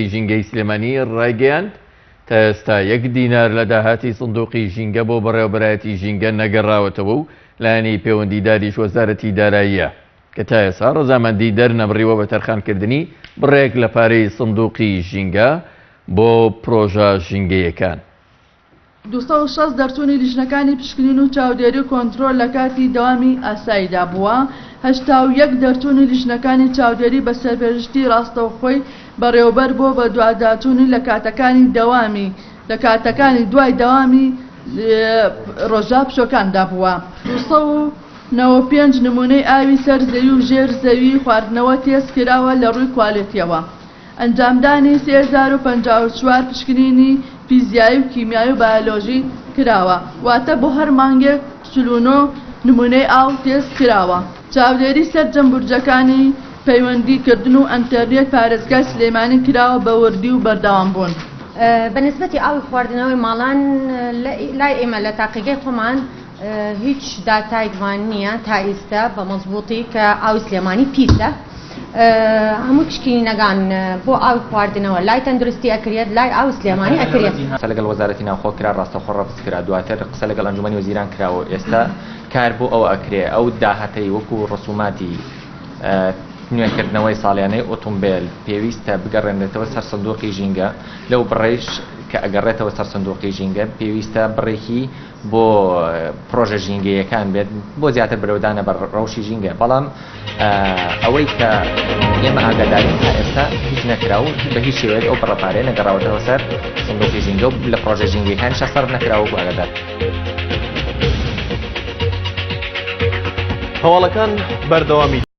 ژینگەی سلێمانی ڕایگەیاند، تا ئێستا یەک دینار لە داهاتی سندوقی ژینگە بۆ بەڕێوەبەرایەتی ژینگە نەگەڕاوەتەوە و لایەنی پەیوەندیداریش وەزارەتی داراییە کە تا ئێستا ڕەزامەندی دەرنەبڕیوە بە تەرخانکردنی بڕێک لە پارەی سندوقی ژینگە بۆ پرۆژە ژینگەیەکان. 260 دەرچوونی لیژنەکانی پشکنین و چاودێری و کۆنترۆل لە کاتی دەوامی ئاساییدا بووە، 81 دەرچوونی لیژنەکانی چاودێری بە سەرپەرشتی ڕاستەوخۆی بەڕێوەبەر بۆ بەدواداچوونی لە کاتەکانی دەوامی لە کاتەکانی دوای دەوامی ڕۆژە پشووەکاندا بووە. 295 نموونەی ئاوی سەر زەوی و ژێر زەوی خواردنەوە تێست کراوە لە ڕووی کوالێتییەوە. ئەنجامدانی 3054 پشکنینی فیزیایی و کیمیایی و بایۆلۆژی کراوە، واتە بۆ هەر مانگێک 49 نمونەی ئاو تێست کراوە. چاودێری سەرجەم بورجەکانی پەیوەندی کردن و ئەنتەرنێت پارێزگای سلێمانی کراوە بە وردی و بەردەوام بوون. بە نسبەتی ئاوی خواردنەوەی ماڵان لای ئێمە لە تاقیگەی خۆمان هیچ داتایکمان نییە تا ئیستا بە مەزبووتی کە ئاوی سلێمانی پیسە. هەموو پشکینەکان بۆ ئاوی خواردنەوە لای تەندروستی ئەکرێت لای ئاوی سلێمانی ئەکرێت. قسە لەگەڵ وەزارەتی ناوخۆ کرا ڕاستەوخۆ ڕەفز کرا دواتر قسە لەگەڵ ئەنجومەنی وەزیران کرا و ئێستا کار بۆ ئەوە ئەکرێ ئەو داهاتەی وەکو ڕسوماتی نوێکردنەوەی ساڵیانەی ئۆتومبێل پێویستە بگەڕێنرێتەوە سەر سندوقی ژینگە لەو بڕەیش کە ئەگەڕێتەوە سەر سندوقی ژینگە پێویستە بڕێکی بۆ پڕۆژە ژینگەیەکان بێت بۆ زیاتر برەودانە بە ڕەوشی ژینگە بەڵام ئەوەی کە ئێمە ئاگادارین تا ئێستا هیچ نەکرا و بە هیچ شێوەیەک ئەو بڕە پارەیە نەگەڕاوەتەوە سەر سندوقی ژینگە و لە پڕۆژە ژینگەیەکانیشا سەرف نەکراوە وەکو ئاگادار. هەواڵەکان بەردەوامی.